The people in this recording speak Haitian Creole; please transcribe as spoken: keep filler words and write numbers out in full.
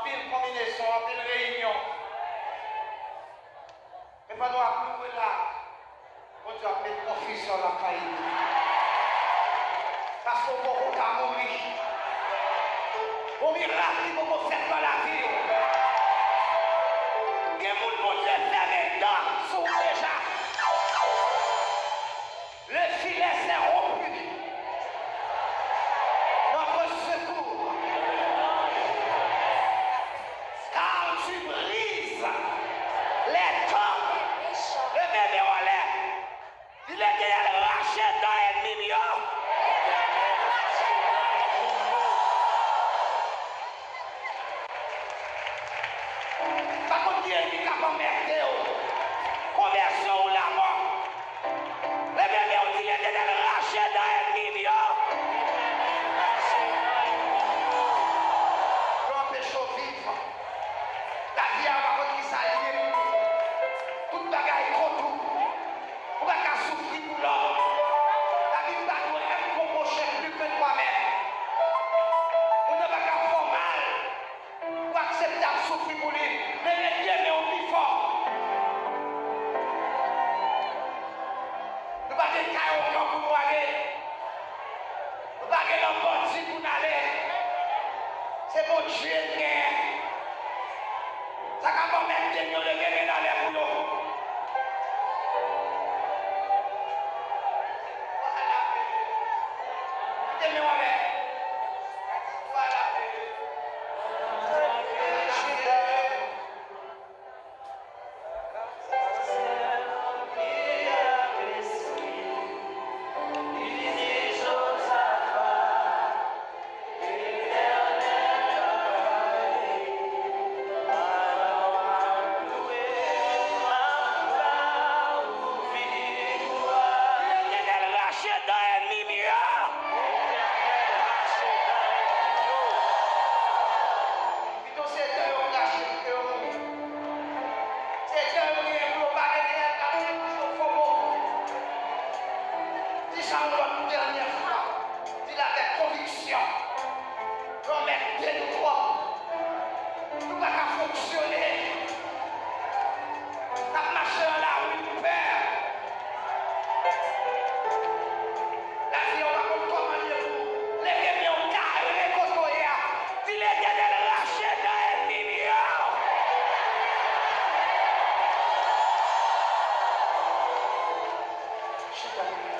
Anpil konbinezon, anpil reyinyon. Men pandan w ap louwe la, Bondye ap met konfizyon lakay li. Paske w poko ka mouri. Yon mirak li poko fèt nan lavi w. Gen moun Bondye fèmen dan sou ou deja. Le filet s'est rompu. Notre secours. Car tu brises les cordes. Leve men w anlè. Di Letènèl rache dan ènmi m yo. Pa konn ki ènmi k ap anmède w. Konvèsyon ou lamò. Leve men w, di Letènèl rache dan ènmi m yo. Yo anpeche w viv. Lavi a ou pa konn kisa l ye pou ou. Tout bagay kont ou. Ou pa ka soufri pou lòt. Labib pa di w aime ton prochain plus que toi-même. Moun nan pa ka fè w mal. Ou aksepte ap soufri pou li, men met de men w pi fò. Nou pa gen kay otan pou nou ale. Nou pa gen nan bandi pou n ale. Se Bondye n genyen. Sa k ap anmède n yo, leve men n anlè pou yo. Kite men w anlè. Letènèl rache dan ènmi m yo. Pito se dan yo rache, pito yo mouri. Se dan yo genyen pou yo pa genyen, n ap di yo fo mo. Di sa yon lòt dènyè fwa. Di l avèk konviksyon. Lanmède nou twòp. Nou pa ka fonksyone. N ap mache nan lari, nou pè. Lavi a w pa konn kòman l ye pou ou. Leve men w kare kote w ye a. Di Letènèl rache dan ènmi m yo. Chita.